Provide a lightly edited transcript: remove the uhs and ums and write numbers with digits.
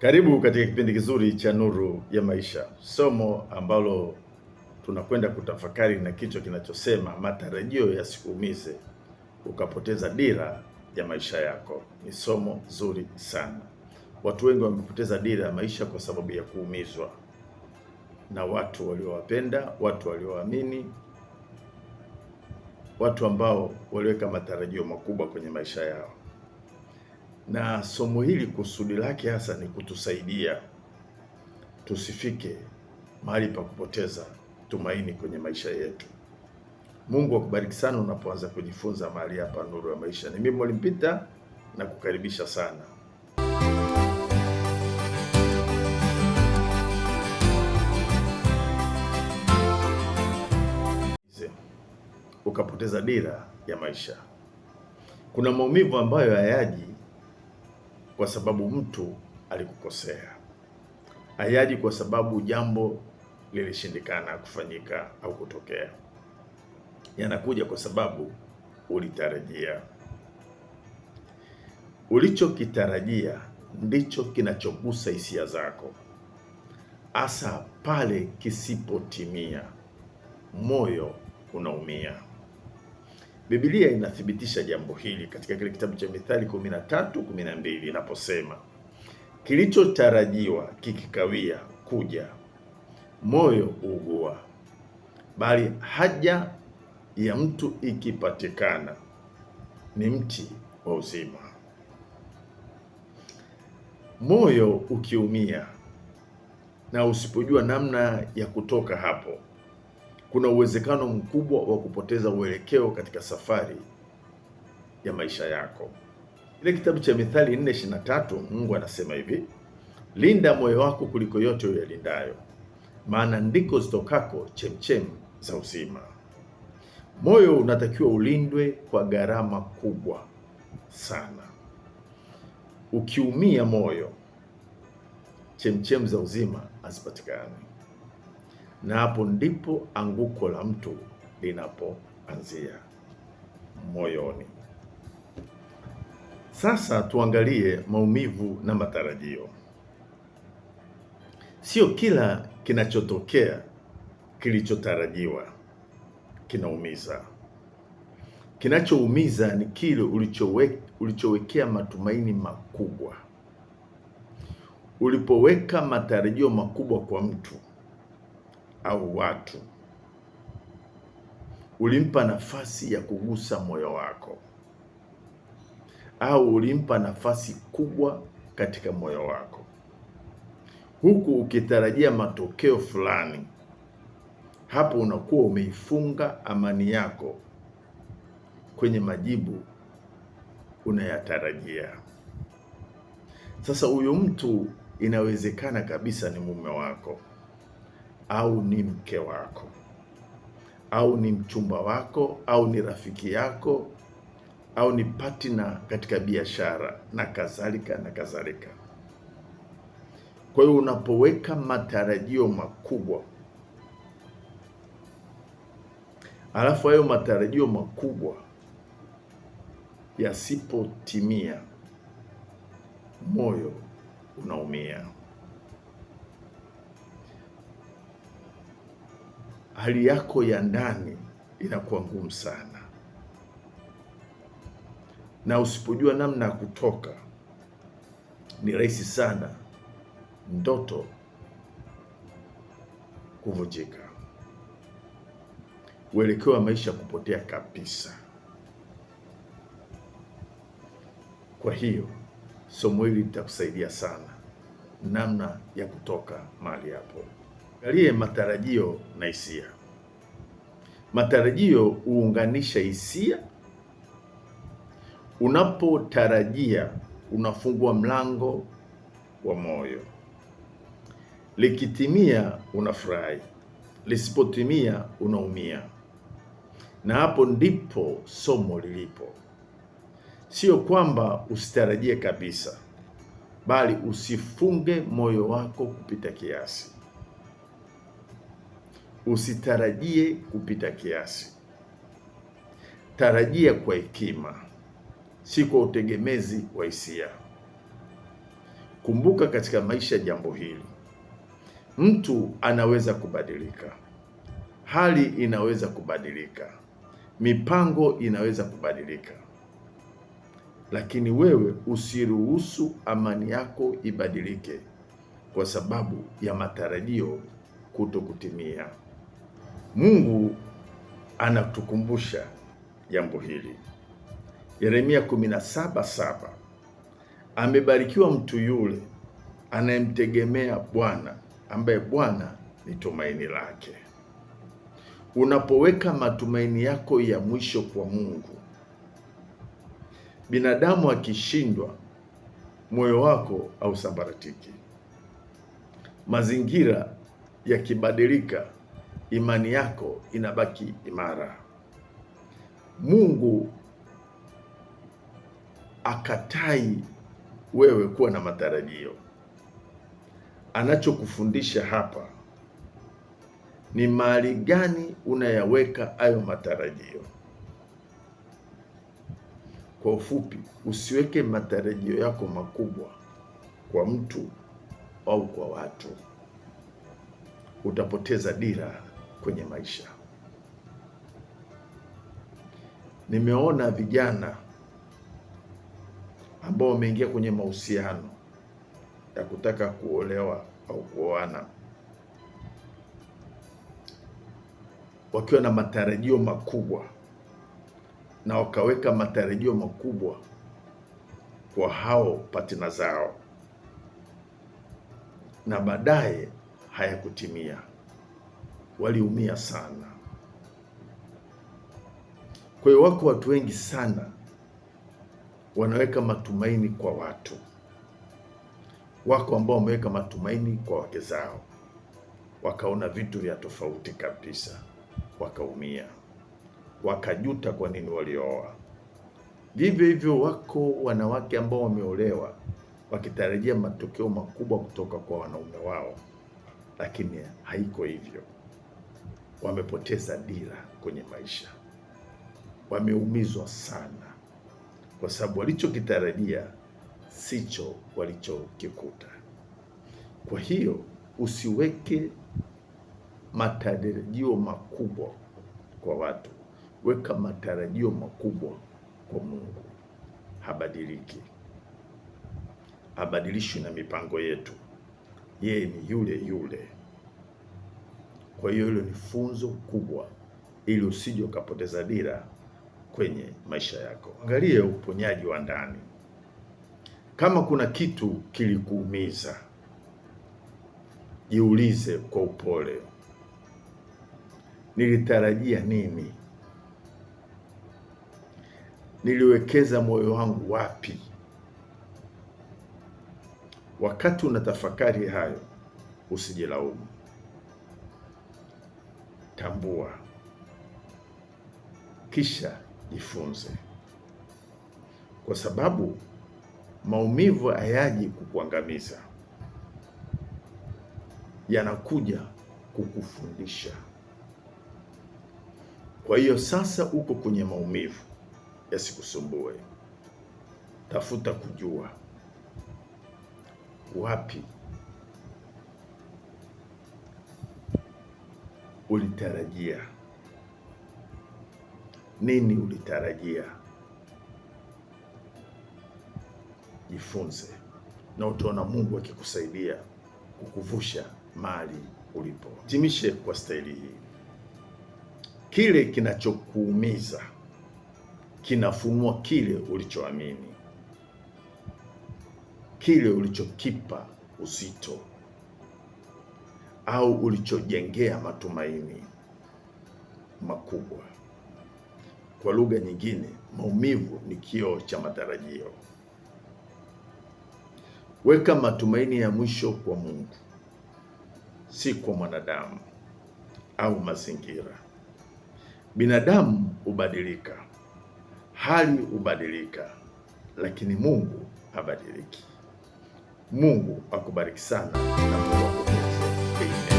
Karibu katika kipindi kizuri cha Nuru ya Maisha, somo ambalo tunakwenda kutafakari na kichwa kinachosema matarajio yasikuumize ukapoteza dira ya maisha yako. Ni somo zuri sana. Watu wengi wamepoteza dira ya maisha kwa sababu ya kuumizwa na watu waliowapenda, watu walioamini, watu ambao waliweka matarajio makubwa kwenye maisha yao. Na somo hili kusudi lake hasa ni kutusaidia tusifike mahali pa kupoteza tumaini kwenye maisha yetu. Mungu akubariki sana unapoanza kujifunza mahali hapa Nuru ya Maisha. Ni mimi Mwalimu Peter na kukaribisha sana. Ukapoteza dira ya maisha. Kuna maumivu ambayo hayaji kwa sababu mtu alikukosea, hayaji kwa sababu jambo lilishindikana kufanyika au kutokea. Yanakuja kwa sababu ulitarajia. Ulichokitarajia ndicho kinachogusa hisia zako, hasa pale kisipotimia, moyo unaumia. Biblia inathibitisha jambo hili katika kile kitabu cha Mithali 13:12 inaposema, kilichotarajiwa kikikawia kuja, moyo uugua, bali haja ya mtu ikipatikana ni mti wa uzima. Moyo ukiumia na usipojua namna ya kutoka hapo, kuna uwezekano mkubwa wa kupoteza uelekeo katika safari ya maisha yako. Ile kitabu cha Mithali 4:23 Mungu anasema hivi, linda moyo wako kuliko yote uyalindayo, maana ndiko zitokako chemchem za uzima. Moyo unatakiwa ulindwe kwa gharama kubwa sana. Ukiumia moyo, chemchem za uzima hazipatikani, na hapo ndipo anguko la mtu linapoanzia, moyoni. Sasa tuangalie maumivu na matarajio. Sio kila kinachotokea kilichotarajiwa kinaumiza. Kinachoumiza ni kile ulichowekea matumaini makubwa. Ulipoweka matarajio makubwa kwa mtu au watu, ulimpa nafasi ya kugusa moyo wako, au ulimpa nafasi kubwa katika moyo wako, huku ukitarajia matokeo fulani. Hapo unakuwa umeifunga amani yako kwenye majibu unayatarajia. Sasa huyu mtu inawezekana kabisa ni mume wako au ni mke wako au ni mchumba wako au ni rafiki yako au ni partner katika biashara na kadhalika na kadhalika. Kwa hiyo unapoweka matarajio makubwa, alafu hayo matarajio makubwa yasipotimia, moyo unaumia. Hali yako ya ndani inakuwa ngumu sana, na usipojua namna ya kutoka, ni rahisi sana ndoto kuvunjika, uelekeo wa maisha kupotea kabisa. Kwa hiyo somo hili litakusaidia sana namna ya kutoka mahali hapo. Angalie matarajio na hisia. Matarajio huunganisha hisia. Unapotarajia unafungua mlango wa moyo. Likitimia unafurahi, lisipotimia unaumia. Na hapo ndipo somo lilipo. Sio kwamba usitarajie kabisa, bali usifunge moyo wako kupita kiasi. Usitarajie kupita kiasi. Tarajia kwa hekima, si kwa utegemezi wa hisia. Kumbuka katika maisha jambo hili, mtu anaweza kubadilika, hali inaweza kubadilika, mipango inaweza kubadilika, lakini wewe usiruhusu amani yako ibadilike kwa sababu ya matarajio kutokutimia. Mungu anatukumbusha jambo hili. Yeremia 17:7, amebarikiwa mtu yule anayemtegemea Bwana, ambaye Bwana ni tumaini lake. Unapoweka matumaini yako ya mwisho kwa Mungu, binadamu akishindwa, moyo wako hausambaratiki. Mazingira yakibadilika, imani yako inabaki imara. Mungu akatai wewe kuwa na matarajio. Anachokufundisha hapa ni mahali gani unayaweka hayo matarajio. Kwa ufupi, usiweke matarajio yako makubwa kwa mtu au kwa watu, utapoteza dira kwenye maisha. Nimeona vijana ambao wameingia kwenye mahusiano ya kutaka kuolewa au kuoana wakiwa na matarajio makubwa, na wakaweka matarajio makubwa kwa hao patina zao, na baadaye hayakutimia. Waliumia sana. Kwa hiyo wako watu wengi sana wanaweka matumaini kwa watu. Wako ambao wameweka matumaini kwa wake zao, wakaona vitu vya tofauti kabisa, wakaumia, wakajuta kwa nini walioa. Vivyo hivyo wako wanawake ambao wameolewa wakitarajia matokeo makubwa kutoka kwa wanaume wao, lakini haiko hivyo. Wamepoteza dira kwenye maisha, wameumizwa sana, kwa sababu walichokitarajia sicho walichokikuta. Kwa hiyo usiweke matarajio makubwa kwa watu, weka matarajio makubwa kwa Mungu. Habadiliki, habadilishwi na mipango yetu, yeye ni yule yule. Kwa hiyo hilo ni funzo kubwa, ili usije ukapoteza dira kwenye maisha yako. Angalia uponyaji wa ndani. Kama kuna kitu kilikuumiza, jiulize kwa upole, nilitarajia nini? Niliwekeza moyo wangu wapi? Wakati unatafakari hayo, usijilaumu. Tambua, kisha jifunze, kwa sababu maumivu hayaji kukuangamiza, yanakuja kukufundisha. Kwa hiyo sasa uko kwenye maumivu, yasikusumbue. Tafuta kujua wapi ulitarajia nini, ulitarajia. Jifunze na utaona Mungu akikusaidia kukuvusha mahali ulipo. Timishe kwa staili hii. Kile kinachokuumiza kinafunua kile ulichoamini, kile ulichokipa uzito au ulichojengea matumaini makubwa. Kwa lugha nyingine, maumivu ni kioo cha matarajio. Weka matumaini ya mwisho kwa Mungu, si kwa mwanadamu au mazingira. Binadamu hubadilika, hali hubadilika, lakini Mungu habadiliki. Mungu akubariki sana na Mungu akutunze. Amen.